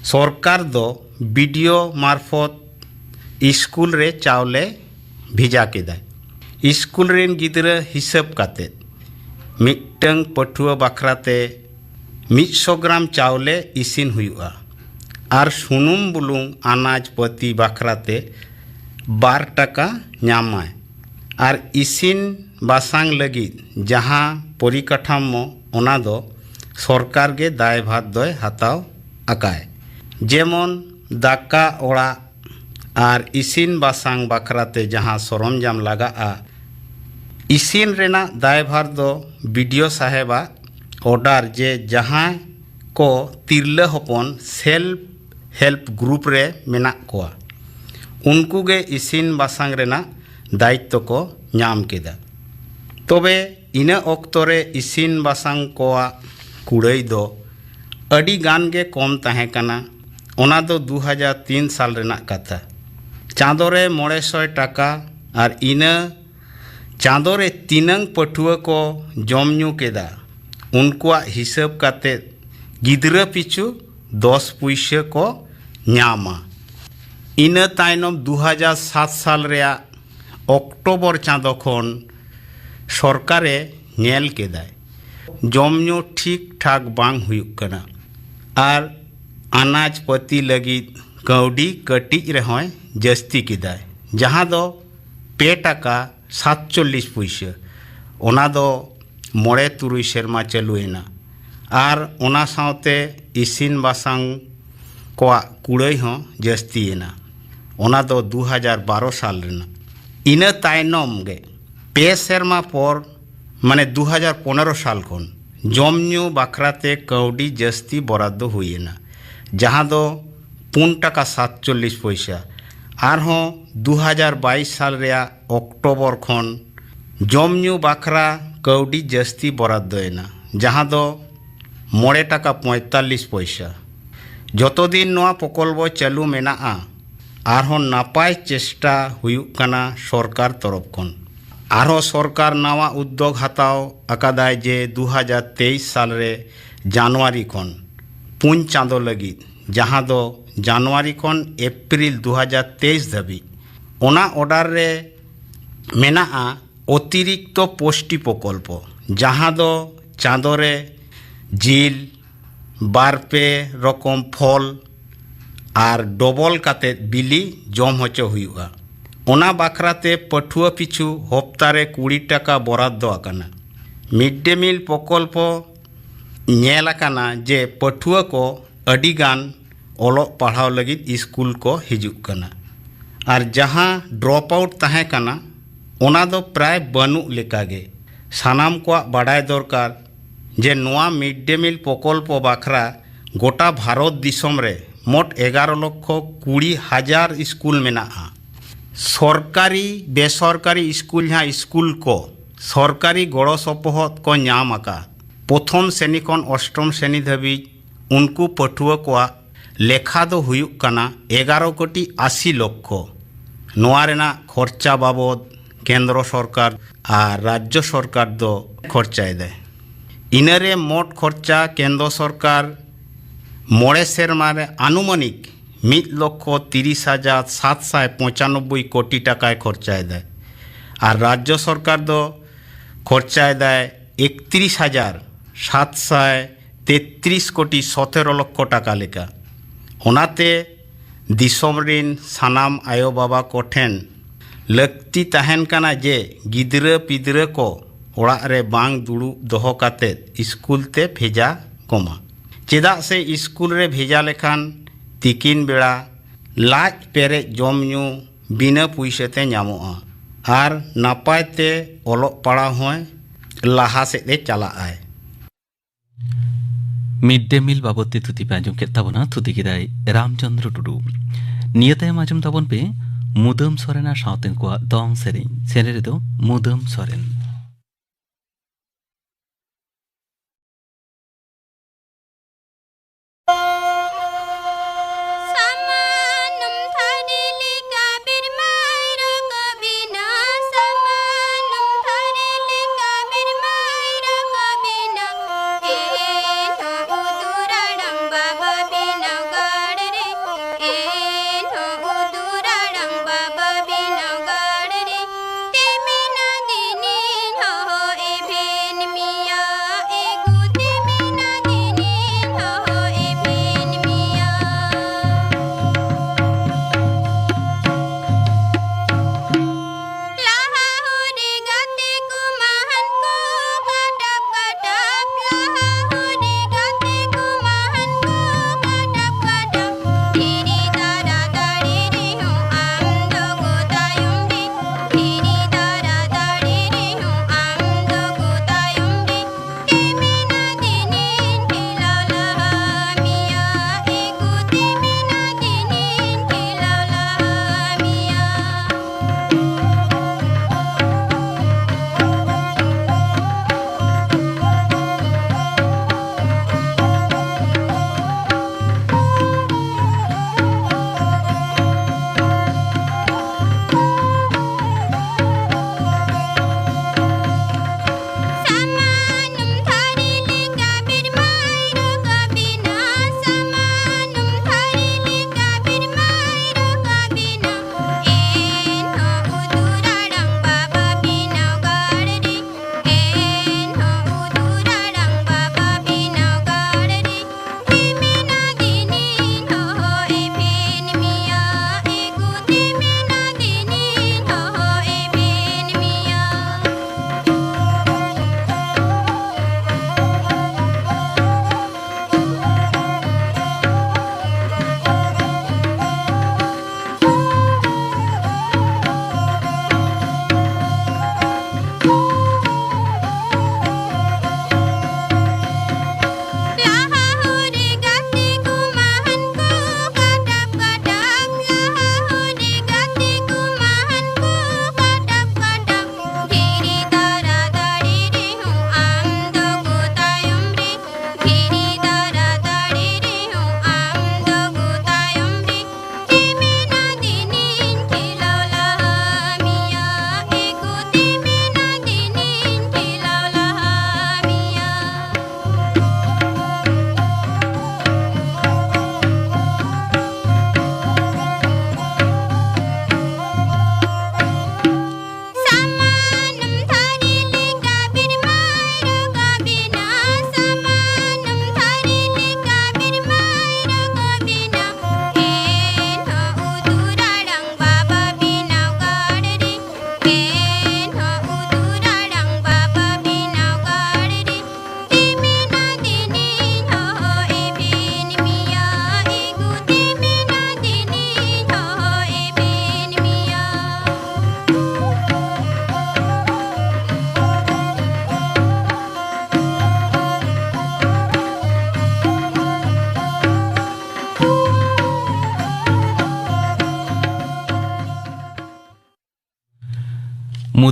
ᱥᱚᱨᱠᱟᱨ ᱫᱚ ᱵᱤ ᱰᱤ ᱳ ᱢᱟᱨᱯᱷᱚᱛ ᱥᱠᱩᱞ ᱨᱮ ᱪᱟᱣᱞᱮ ᱵᱷᱮᱡᱟ ᱠᱮᱫᱟᱭ᱾ ᱥᱠᱩᱞ ᱨᱮᱱ ᱜᱤᱫᱽᱨᱟᱹ ᱦᱤᱥᱟᱹᱵ ᱠᱟᱛᱮ ᱢᱤᱫᱴᱟᱝ ᱯᱟᱹᱴᱷᱩᱣᱟᱹ ᱵᱟᱠᱷᱨᱟᱛᱮ ᱢᱤᱫᱥᱚ ᱜᱨᱟᱢ ᱪᱟᱣᱞᱮ ᱤᱥᱤᱱ ᱦᱩᱭᱩᱜᱼᱟ ᱟᱨ ᱥᱩᱱᱩᱢ ᱵᱩᱞᱩᱝ ᱟᱱᱟᱡᱽ ᱯᱟᱹᱛᱤ ᱵᱟᱠᱷᱨᱟᱛᱮ ᱵᱟᱨ ᱴᱟᱠᱟ ᱧᱟᱢᱟᱭ᱾ ᱟᱨ ᱤᱥᱤᱱ ᱵᱟᱥᱟᱝ ᱞᱟᱹᱜᱤᱫ ᱡᱟᱦᱟᱸ ᱯᱚᱨᱤᱠᱟᱴᱷᱟᱢᱳ, ᱚᱱᱟ ᱫᱚ ᱥᱚᱨᱠᱟᱨ ᱜᱮ ᱫᱟᱭᱵᱷᱟᱨ ᱫᱚᱭ ᱦᱟᱛᱟᱣ ᱟᱠᱟᱭ᱾ ᱡᱮᱢᱚᱱ ᱫᱟᱠᱟ ᱚᱲᱟᱜ ᱟᱨ ᱤᱥᱤᱱ ᱵᱟᱥᱟᱝ ᱵᱟᱠᱷᱨᱟᱛᱮ ᱡᱟᱦᱟᱸ ᱥᱚᱨᱚᱧᱡᱟᱢ ᱞᱟᱜᱟᱜᱼᱟ, ᱤᱥᱤᱱ ᱨᱮᱱᱟᱜ ᱫᱟᱭᱵᱷᱟᱨ ᱫᱚ ᱵᱤ ᱰᱤ ᱳ ᱥᱟᱦᱮᱵᱟᱜ ᱚᱰᱟᱨ ᱡᱮ ᱡᱟᱦᱟᱸᱭ ᱠᱚ ᱛᱤᱨᱞᱟᱹ ᱦᱚᱯᱚᱱ ᱥᱮᱞᱯ ᱦᱮᱞᱯ ᱜᱨᱩᱯ ᱨᱮ ᱢᱮᱱᱟᱜ ᱠᱚᱣᱟ, ᱩᱱᱠᱩ ᱜᱮ ᱤᱥᱤᱱ ᱵᱟᱥᱟᱝ ᱨᱮᱱᱟᱜ ᱫᱟᱭᱤᱛᱛᱚ ᱠᱚ ᱧᱟᱢ ᱠᱮᱫᱟ᱾ ᱛᱚᱵᱮ ᱤᱱᱟᱹ ᱚᱠᱛᱚ ᱨᱮ ᱤᱥᱤᱱ ᱵᱟᱥᱟᱝ ᱠᱚᱣᱟᱜ ᱠᱩᱲᱟᱹᱭ ᱫᱚ ᱟᱹᱰᱤ ᱜᱟᱱ ᱜᱮ ᱠᱚᱢ ᱛᱟᱦᱮᱸ ᱠᱟᱱᱟ᱾ ᱚᱱᱟ ᱫᱚ ᱫᱩ ᱦᱟᱡᱟᱨ ᱛᱤᱱ ᱥᱟᱞ ᱨᱮᱱᱟᱜ ᱠᱟᱛᱷᱟ᱾ ᱪᱟᱸᱫᱚ ᱨᱮ ᱢᱚᱬᱮ ᱥᱚᱭ ᱴᱟᱠᱟ ᱟᱨ ᱤᱱᱟᱹ ᱪᱟᱸᱫᱚ ᱨᱮ ᱛᱤᱱᱟᱹᱝ ᱯᱟᱹᱴᱷᱩᱣᱟᱹ ᱠᱚ ᱡᱚᱢ ᱧᱩ ᱠᱮᱫᱟ, ᱩᱱᱠᱩᱣᱟᱜ ᱦᱤᱥᱟᱹᱵ ᱠᱟᱛᱮ ᱜᱤᱫᱽᱨᱟᱹ ᱯᱤᱪᱷᱩ ᱫᱚᱥ ᱯᱩᱭᱥᱟᱹ ᱠᱚ ᱧᱟᱢᱟ᱾ ᱤᱱᱟᱹ ᱛᱟᱭᱱᱚᱢ ᱫᱩ ᱦᱟᱡᱟᱨ ᱥᱟᱛ ᱥᱟᱞ ᱨᱮᱭᱟᱜ ᱚᱠᱴᱳᱵᱚᱨ ᱪᱟᱸᱫᱚ ᱠᱷᱚᱱ ᱥᱚᱨᱠᱟᱨᱮ ᱧᱮᱞ ᱠᱮᱫᱟᱭ, ᱡᱚᱢ ᱧᱩ ᱴᱷᱤᱠ ᱴᱷᱟᱠ ᱵᱟᱝ ᱦᱩᱭᱩᱜ ᱠᱟᱱᱟ ᱟᱨ ᱟᱱᱟᱡᱽ ᱯᱟᱹᱛᱤ ᱞᱟᱹᱜᱤᱫ ᱠᱟᱹᱣᱰᱤ ᱠᱟᱹᱴᱤᱡ ᱨᱮᱦᱚᱸᱭ ᱡᱟᱹᱥᱛᱤ ᱠᱮᱫᱟᱭ, ᱡᱟᱦᱟᱸ ᱫᱚ ᱯᱮ ᱴᱟᱠᱟ ᱥᱟᱛᱪᱚᱞᱞᱤᱥ ᱯᱩᱭᱥᱟᱹ᱾ ᱚᱱᱟ ᱫᱚ ᱢᱚᱬᱮ ᱛᱩᱨᱩᱭ ᱥᱮᱨᱢᱟ ᱪᱟᱹᱞᱩᱭᱮᱱᱟ ᱟᱨ ᱚᱱᱟ ᱥᱟᱶᱛᱮ ᱤᱥᱤᱱ ᱵᱟᱥᱟᱝ ᱠᱚᱣᱟᱜ ᱠᱩᱲᱟᱹᱭ ᱦᱚᱸ ᱡᱟᱹᱥᱛᱤᱭᱮᱱᱟ᱾ ᱚᱱᱟ ᱫᱚ ᱫᱩ ᱦᱟᱡᱟᱨ ᱵᱟᱨᱚ ᱥᱟᱞ ᱨᱮᱱᱟᱜ᱾ ᱤᱱᱟᱹ ᱛᱟᱭᱱᱚᱢ ᱜᱮ ᱯᱮ ᱥᱮᱨᱢᱟ ᱯᱚᱨ, ᱢᱟᱱᱮ ᱫᱩ ᱦᱟᱡᱟᱨ ᱯᱚᱱᱮᱨᱚ ᱥᱟᱞ ᱠᱷᱚᱱ ᱡᱚᱢ ᱧᱩ ᱵᱟᱠᱷᱨᱟ ᱛᱮ ᱠᱟᱹᱣᱰᱤ ᱡᱟᱹᱥᱛᱤ ᱵᱚᱨᱟᱫ ᱫᱚ ᱦᱩᱭᱮᱱᱟ, ᱡᱟᱦᱟᱸ ᱫᱚ ᱯᱩᱱ ᱴᱟᱠᱟ ᱥᱟᱛᱪᱚᱞᱞᱤᱥ ᱯᱚᱭᱥᱟ᱾ ᱟᱨᱦᱚᱸ ᱫᱩ ᱦᱟᱡᱟᱨ ᱵᱟᱭᱤᱥ ᱥᱟᱞ ᱨᱮᱭᱟᱜ ᱚᱠᱴᱳᱵᱚᱨ ᱠᱷᱚᱱ ᱡᱚᱢ ᱧᱩ ᱵᱟᱠᱷᱨᱟ ᱠᱟᱹᱣᱰᱤ ᱡᱟᱹᱥᱛᱤ ᱵᱚᱨᱟᱫ ᱫᱚ ᱮᱱᱟ, ᱡᱟᱦᱟᱸ ᱫᱚ ᱢᱚᱬᱮ ᱴᱟᱠᱟ ᱯᱚᱸᱭᱛᱟᱞᱞᱤᱥ ᱯᱚᱭᱥᱟ᱾ ᱡᱚᱛᱚ ᱫᱤᱱ ᱱᱚᱣᱟ ᱯᱨᱚᱠᱚᱞᱯᱚ ᱪᱟᱹᱞᱩ ᱢᱮᱱᱟᱜᱼᱟ, ᱟᱨᱦᱚᱸ ᱱᱟᱯᱟᱭ ᱪᱮᱥᱴᱟ ᱦᱩᱭᱩᱜ ᱠᱟᱱᱟ ᱥᱚᱨᱠᱟᱨ ᱛᱚᱨᱚᱯ ᱠᱷᱚᱱ᱾ ᱟᱨᱦᱚᱸ ᱥᱚᱨᱠᱟᱨ ᱱᱟᱣᱟ ᱩᱫᱽᱫᱳᱜᱽ ᱦᱟᱛᱟᱣ ᱟᱠᱟᱫᱟᱭ ᱡᱮ ᱫᱩ ᱦᱟᱡᱟᱨ ᱛᱮᱭᱤᱥ ᱥᱟᱞ ᱨᱮ ᱡᱟᱱᱩᱣᱟᱨᱤ ᱠᱷᱚᱱ ᱯᱩᱱ ᱪᱟᱸᱫᱚ ᱞᱟᱹᱜᱤᱫ, ᱡᱟᱦᱟᱸ ᱫᱚ ᱡᱟᱱᱩᱣᱟᱨᱤ ᱠᱷᱚᱱ ᱮᱯᱨᱤᱞ ᱫᱩ ᱦᱟᱡᱟᱨ ᱛᱮᱭᱤᱥ ᱫᱷᱟᱹᱵᱤᱡ, ᱚᱱᱟ ᱚᱰᱟᱨ ᱨᱮ ᱢᱮᱱᱟᱜᱼᱟ ᱚᱛᱤᱨᱤᱠᱛᱚ ᱯᱩᱥᱴᱤ ᱯᱨᱚᱠᱚᱞᱯᱚ, ᱡᱟᱦᱟᱸ ᱫᱚ ᱪᱟᱸᱫᱚ ᱨᱮ ᱡᱤᱞ, ᱵᱟᱨ ᱯᱮ ᱨᱚᱠᱚᱢ ᱯᱷᱚᱞ ᱟᱨ ᱰᱚᱵᱚᱞ ᱠᱟᱛᱮ ᱵᱤᱞᱤ ᱡᱚᱢ ᱦᱚᱪᱚ ᱦᱩᱭᱩᱜᱼᱟ᱾ ᱚᱱᱟ ᱵᱟᱠᱷᱨᱟ ᱛᱮ ᱯᱟᱹᱴᱷᱩᱣᱟᱹ ᱯᱤᱪᱷᱩ ᱦᱚᱯᱛᱟ ᱨᱮ ᱠᱩᱲᱤ ᱴᱟᱠᱟ ᱵᱚᱨᱟᱫ ᱫᱚ ᱟᱠᱟᱱᱟ᱾ ᱢᱤᱰ ᱰᱮ ᱢᱤᱞ ᱯᱨᱚᱠᱚᱞᱯᱚ ᱧᱮᱞ ᱟᱠᱟᱱᱟ ᱡᱮ ᱯᱟᱹᱴᱷᱩᱣᱟᱹ ᱠᱚ ᱟᱹᱰᱤ ᱜᱟᱱ ᱚᱞᱚᱜ ᱯᱟᱲᱦᱟᱣ ᱞᱟᱹᱜᱤᱫ ᱥᱠᱩᱞ ᱠᱚ ᱦᱤᱡᱩᱜ ᱠᱟᱱᱟ, ᱟᱨ ᱡᱟᱦᱟᱸ ᱰᱨᱚᱯ ᱟᱣᱩᱴ ᱛᱟᱦᱮᱸ ᱠᱟᱱᱟ, ᱚᱱᱟ ᱫᱚ ᱯᱨᱟᱭ ᱵᱟᱹᱱᱩᱜ ᱞᱮᱠᱟᱜᱮ᱾ ᱥᱟᱱᱟᱢ ᱠᱚᱣᱟᱜ ᱵᱟᱰᱟᱭ ᱫᱚᱨᱠᱟᱨ ᱡᱮ ᱱᱚᱣᱟ ᱢᱤᱰ ᱰᱮ ᱢᱤᱞ ᱯᱨᱚᱠᱚᱞᱯᱚ ᱵᱟᱠᱷᱨᱟ ᱜᱚᱴᱟ ᱵᱷᱟᱨᱚᱛ ᱫᱤᱥᱚᱢ ᱨᱮ ᱢᱚᱴ ᱮᱜᱟᱨᱚ ᱞᱚᱠᱠᱷᱚ ᱠᱩᱲᱤ ᱦᱟᱡᱟᱨ ᱥᱠᱩᱞ ᱢᱮᱱᱟᱜᱼᱟ᱾ ᱥᱚᱨᱠᱟᱨᱤ ᱵᱮᱥᱚᱨᱠᱟᱨᱤ ᱥᱠᱩᱞ, ᱡᱟᱦᱟᱸ ᱥᱠᱩᱞ ᱠᱚ ᱥᱚᱨᱠᱟᱨᱤ ᱜᱚᱲᱚ ᱥᱚᱯᱚᱦᱚᱫ ᱠᱚ ᱧᱟᱢ ᱟᱠᱟᱫ, ᱯᱨᱚᱛᱷᱚᱢ ᱥᱨᱮᱱᱤ ᱠᱷᱚᱱ ᱚᱥᱴᱚᱢ ᱥᱨᱮᱱᱤ ᱫᱷᱟᱹᱵᱤᱡ ᱩᱱᱠᱩ ᱯᱟᱹᱴᱷᱩᱣᱟᱹ ᱠᱚᱣᱟᱜ ᱞᱮᱠᱷᱟ ᱫᱚ ᱦᱩᱭᱩᱜ ᱠᱟᱱᱟ ᱮᱜᱟᱨᱚ ᱠᱳᱴᱤ ᱟᱥᱤ ᱞᱚᱠᱠᱷᱚ᱾ ᱱᱚᱣᱟ ᱨᱮᱱᱟᱜ ᱠᱷᱚᱨᱪᱟ ᱵᱟᱵᱚᱫ ᱠᱮᱱᱫᱨᱚ ᱥᱚᱨᱠᱟᱨ ᱟᱨ ᱨᱟᱡᱽᱡᱚ ᱥᱚᱨᱠᱟᱨ ᱫᱚ ᱠᱷᱚᱨᱪᱟᱭᱮᱫᱟᱭ᱾ ᱤᱱᱟᱹᱨᱮ ᱢᱳᱴ ᱠᱷᱚᱨᱪᱟ ᱠᱮᱱᱫᱨᱚ ᱥᱚᱨᱠᱟᱨ ᱢᱚᱬᱮ ᱥᱮᱨᱢᱟ ᱨᱮ ᱟᱱᱩᱢᱟᱱᱤᱠ ᱢᱤᱫ ᱞᱚᱠᱠᱷᱚ ᱛᱤᱨᱤᱥ ᱦᱟᱡᱟᱨ ᱥᱟᱛ ᱥᱟᱭ ᱯᱚᱸᱪᱟᱱᱚᱵᱵᱳᱭ ᱠᱳᱴᱤ ᱴᱟᱠᱟᱭ ᱠᱷᱚᱨᱪᱟᱭᱮᱫᱟᱭ᱾ ᱟᱨ ᱨᱟᱡᱽᱡᱚ ᱥᱚᱨᱠᱟᱨ ᱫᱚ ᱠᱷᱚᱨᱪᱟᱭᱮᱫᱟᱭ ᱮᱠᱛᱨᱤᱥ ᱦᱟᱡᱟᱨ ᱥᱟᱛ ᱥᱟᱭ ᱛᱮᱛᱨᱤᱥ ᱠᱳᱴᱤ ᱥᱚᱛᱮᱨᱚ ᱞᱚᱠᱠᱷᱚ ᱴᱟᱠᱟ ᱞᱮᱠᱟ᱾ ᱚᱱᱟᱛᱮ ᱫᱤᱥᱚᱢ ᱨᱤᱱ ᱥᱟᱱᱟᱢ ᱟᱭᱳᱼᱵᱟᱵᱟ ᱠᱚᱴᱷᱮᱱ ᱞᱟᱹᱠᱛᱤ ᱛᱟᱦᱮᱱ ᱠᱟᱱᱟ ᱡᱮ ᱜᱤᱫᱽᱨᱟᱹ ᱯᱤᱫᱽᱨᱟᱹ ᱠᱚ ᱚᱲᱟᱜ ᱨᱮ ᱵᱟᱝ ᱫᱩᱲᱩᱵ ᱫᱚᱦᱚ ᱠᱟᱛᱮ ᱥᱠᱩᱞ ᱛᱮ ᱵᱷᱮᱡᱟ ᱠᱚᱢᱟ᱾ ᱪᱮᱫᱟᱜ ᱥᱮ ᱥᱠᱩᱞ ᱨᱮ ᱵᱷᱮᱡᱟ ᱞᱮᱠᱷᱟᱱ ᱛᱤᱠᱤᱱ ᱵᱮᱲᱟ ᱞᱟᱡ ᱯᱮᱨᱮᱡ ᱡᱚᱢ ᱧᱩ ᱵᱤᱱᱟᱹ ᱯᱩᱭᱥᱟᱹ ᱛᱮ ᱧᱟᱢᱚᱜᱼᱟ ᱟᱨ ᱱᱟᱯᱟᱭ ᱛᱮ ᱚᱞᱚᱜ ᱯᱟᱲᱦᱟᱣ ᱦᱚᱸᱭ ᱞᱟᱦᱟ ᱥᱮᱫ ᱮ ᱪᱟᱞᱟᱜᱼᱟᱭ᱾ ᱢᱤᱰ ᱰᱮ ᱢᱤᱞ ᱵᱟᱵᱚᱫ ᱛᱮ ᱛᱷᱩᱛᱤ ᱯᱮ ᱟᱸᱡᱚᱢ ᱠᱮᱫ ᱛᱟᱵᱚᱱᱟ᱾ ᱛᱷᱩᱛᱤ ᱠᱮᱫᱟᱭ ᱨᱟᱢᱪᱚᱸᱫᱽᱨᱚ ᱴᱩᱰᱩ᱾ ᱱᱤᱭᱟᱹ ᱛᱟᱭᱚᱢ ᱟᱸᱡᱚᱢ ᱛᱟᱵᱚᱱ ᱯᱮ ᱢᱩᱫᱟᱹᱢ ᱥᱚᱨᱮᱱᱟᱜ ᱥᱟᱶᱛᱮ ᱠᱚᱣᱟᱜ ᱫᱚᱝ ᱥᱮᱨᱮᱧ᱾ ᱥᱮᱨᱮᱧ ᱨᱮᱫᱚ ᱢᱩᱫᱟᱹᱢ ᱥᱚᱨᱮᱱ᱾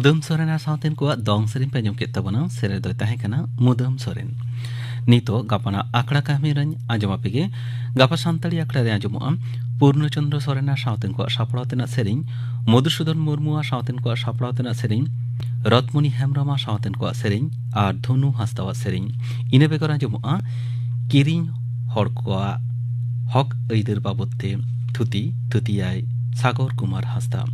ᱢᱩᱫᱟᱹᱢ ᱥᱚᱨᱮᱱ ᱟᱨ ᱥᱟᱶᱛᱮᱱ ᱠᱚᱣᱟᱜ ᱫᱚᱝ ᱥᱮᱨᱮᱧ ᱯᱮ ᱟᱸᱡᱚᱢ ᱠᱮᱫ ᱛᱟᱵᱚᱱᱟ᱾ ᱥᱮᱨᱮᱧ ᱫᱚᱭ ᱛᱟᱦᱮᱸ ᱠᱟᱱᱟ ᱢᱩᱫᱟᱹᱢ ᱥᱚᱨᱮᱱ᱾ ᱱᱤᱛᱚᱜ ᱜᱟᱯᱟᱱᱟᱜ ᱟᱠᱷᱲᱟ ᱠᱟᱹᱦᱱᱤ ᱨᱮᱧ ᱟᱸᱡᱚᱢ ᱟᱯᱮ ᱜᱮ᱾ ᱜᱟᱯᱟ ᱥᱟᱱᱛᱟᱲᱤ ᱟᱠᱷᱲᱟ ᱨᱮ ᱟᱸᱡᱚᱢᱚᱜᱼᱟ ᱯᱩᱨᱱᱚ ᱪᱚᱱᱫᱨᱚ ᱥᱚᱨᱮᱱ ᱟᱨ ᱥᱟᱶᱛᱮᱱ ᱠᱚᱣᱟᱜ ᱥᱟᱯᱲᱟᱣ ᱛᱮᱱᱟᱜ ᱥᱮᱨᱮᱧ, ᱢᱚᱫᱷᱩᱥᱩᱫᱚᱱ ᱢᱩᱨᱢᱩ ᱟᱨ ᱥᱟᱶᱛᱮᱱ ᱠᱚᱣᱟᱜ ᱥᱟᱯᱲᱟᱣ ᱛᱮᱱᱟᱜ ᱥᱮᱨᱮᱧ, ᱨᱚᱛᱢᱚᱱᱤ ᱦᱮᱢᱵᱨᱚᱢ ᱟᱨ ᱥᱟᱶᱛᱮᱱ ᱠᱚᱣᱟᱜ ᱥᱮᱨᱮᱧ ᱟᱨ ᱫᱷᱚᱱᱩ ᱦᱟᱸᱥᱫᱟᱣᱟᱜ ᱥᱮᱨᱮᱧ᱾ ᱤᱱᱟᱹ ᱵᱮᱜᱚᱨ ᱟᱸᱡᱚᱢᱚᱜᱼᱟ ᱠᱤᱨᱤᱧ ᱦᱚᱲ ᱠᱚᱣᱟᱜ ᱦᱚᱠ ᱟᱹᱭᱫᱟᱹᱨ ᱵᱟᱵᱚᱫ ᱛᱮ ᱛᱷᱩᱛᱤ, ᱛᱷᱩᱛᱤᱭᱟᱭ ᱥᱟᱜᱚᱨ ᱠᱩᱢᱟᱨ ᱦᱟᱸᱥᱫᱟ᱾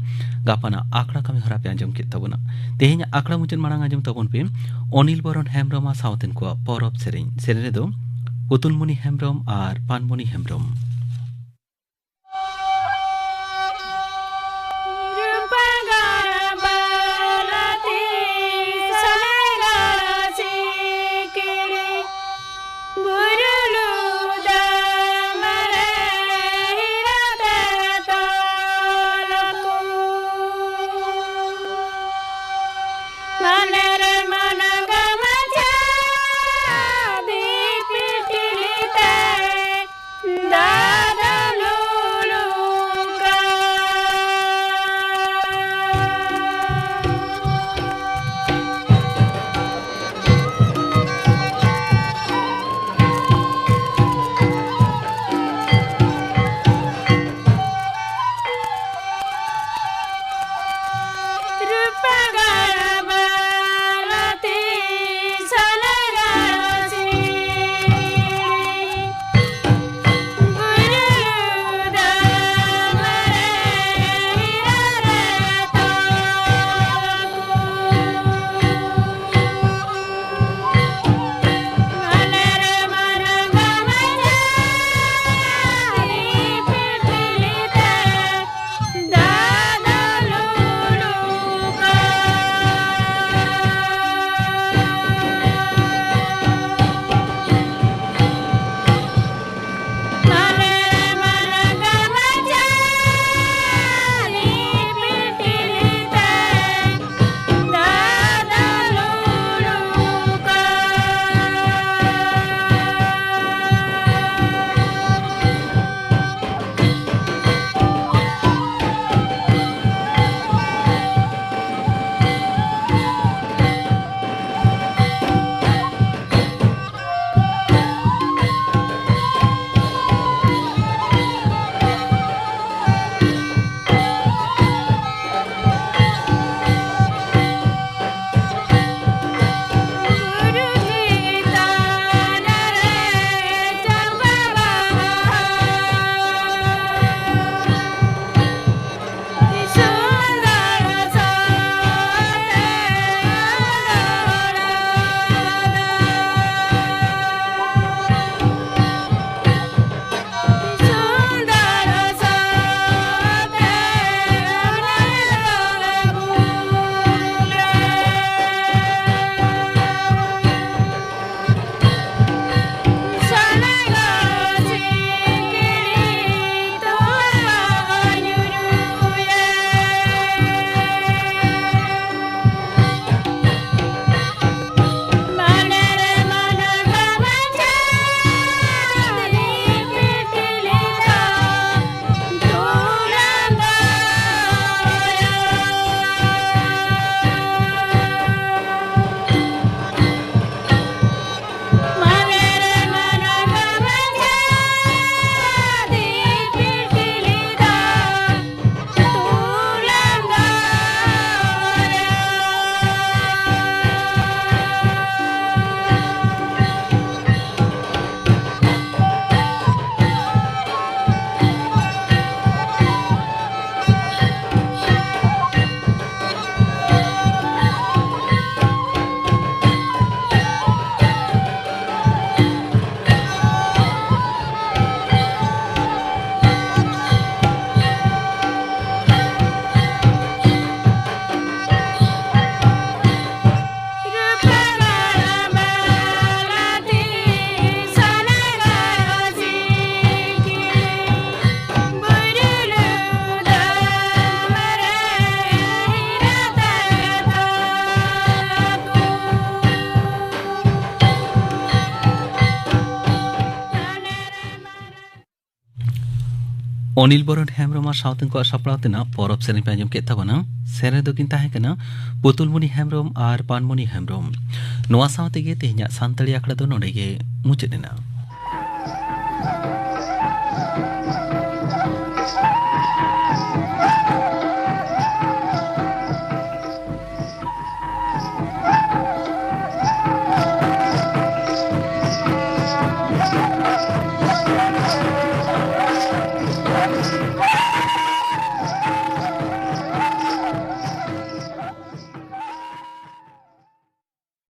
ᱜᱟᱯᱟᱱᱟᱜ ᱟᱠᱷᱲᱟ ᱠᱟᱹᱢᱤ ᱦᱚᱨᱟ ᱯᱮ ᱟᱸᱡᱚᱢ ᱠᱮᱫ ᱛᱟᱵᱚᱱᱟ᱾ ᱛᱮᱦᱮᱧ ᱟᱠᱷᱲᱟ ᱢᱩᱪᱟᱹᱫ ᱢᱟᱲᱟᱝ ᱟᱸᱡᱚᱢ ᱛᱟᱵᱚᱱ ᱯᱮ ᱚᱱᱤᱞ ᱵᱚᱨᱚᱱ ᱦᱮᱢᱵᱨᱚᱢ ᱟᱨ ᱥᱟᱶᱛᱮᱱ ᱠᱚᱣᱟᱜ ᱯᱚᱨᱚᱵᱽ ᱥᱮᱨᱮᱧ᱾ ᱥᱮᱨᱮᱧ ᱨᱮᱫᱚ ᱯᱩᱛᱩᱞᱢᱩᱱᱤ ᱦᱮᱢᱵᱨᱚᱢ ᱟᱨ ᱯᱟᱱᱢᱩᱱᱤ ᱦᱮᱢᱵᱨᱚᱢ᱾ ᱚᱱᱤᱞ ᱵᱚᱨᱚᱱ ᱦᱮᱢᱵᱨᱚᱢ ᱟᱨ ᱥᱟᱶᱛᱮ ᱩᱱᱠᱩᱣᱟᱜ ᱥᱟᱯᱲᱟᱣ ᱛᱮᱱᱟᱜ ᱯᱚᱨᱚᱵᱽ ᱥᱮᱨᱮᱧ ᱯᱮ ᱟᱸᱡᱚᱢ ᱠᱮᱫ ᱛᱟᱵᱚᱱᱟ᱾ ᱥᱮᱨᱮᱧ ᱫᱚᱠᱤᱱ ᱛᱟᱦᱮᱸ ᱠᱟᱱᱟ ᱯᱩᱛᱩᱞᱢᱩᱱᱤ ᱦᱮᱢᱵᱨᱚᱢ ᱟᱨ ᱯᱟᱱᱢᱩᱱᱤ ᱦᱮᱢᱵᱨᱚᱢ᱾ ᱱᱚᱣᱟ ᱥᱟᱶ ᱛᱮᱜᱮ ᱛᱮᱦᱮᱧᱟᱜ ᱥᱟᱱᱛᱟᱲᱤ ᱟᱠᱷᱲᱟ ᱫᱚ ᱱᱚᱰᱮ ᱜᱮ ᱢᱩᱪᱟᱹᱫ ᱮᱱᱟ᱾